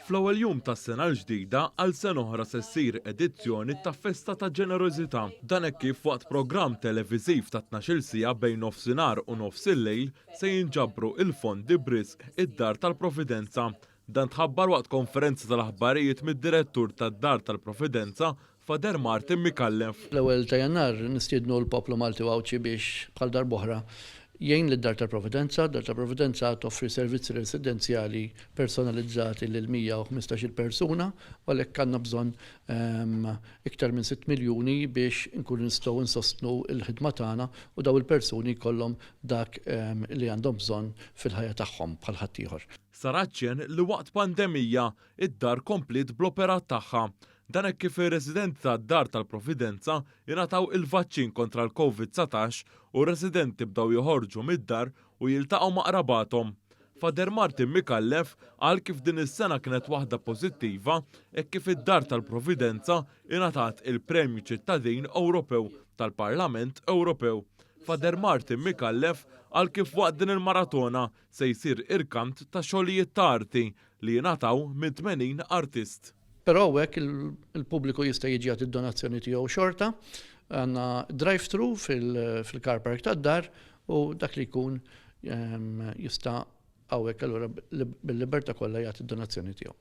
Fl-ewwel jum tas-sena l-ġdida għal sena oħra se ssir edizzjoni ta' Festa ta' Ġenerożità. Dan hekk kif waqt programm televiżiv ta' 12-il siegħa bejn nofsinhar u nofsillejl se jinġabru il-fondi b'risq id-Dar tal-Providenza. Dan tħabbar waqt konferenza tal-aħbarijiet mid-Direttur tad-Dar tal-Providenza, Father Martin Micallef. Fl-ewwel ta' Jannar nistiednu l-poplu Malti u Għawdxi biex bħal darb'oħra jgħin lid-Dar tal-Providenza. Dar tal-Providenza toffri servizzi residenzjali personalizzati lil 115-il persuna u għalhekk għandna bżonn iktar minn 6 miljuni biex inkunu nistgħu nsostnu l-ħidma tagħna u dawn il-persuni jkollhom dak li għandhom bżonn fil-ħajja tagħhom bħal ħaddieħor. Sar aċċenn li waqt pandemija, id-dar kompliet bl-operat tagħha. Dan hekk kif ir-residenti tad-Dar tal-Providenza ingħataw il-vaċċin kontra l-Covid 19 u r-residenti bdew joħorġu mid-dar u jiltaqgħu ma' qrabathom. Father Martin Micallef qal kif din is-sena kienet waħda pożittiva hekk kif id-Dar tal-Providenza ingħatat il-Premju Ċittadin Ewropew tal-Parlament Ewropew. Father Martin Micallef qal kif waqt din il-maratona se jsir irkant ta' xogħlijiet ta' arti li jingħataw minn 80 artist. Però hawnhekk il-pubbliku jista' jiġi jagħti d-donazzjoni tiegħu xorta. Għandna drive-through fil-car park tad-dar u dak li jkun jista' hawnhekk allura bil-libertà kollha jagħti d-donazzjoni tiegħu.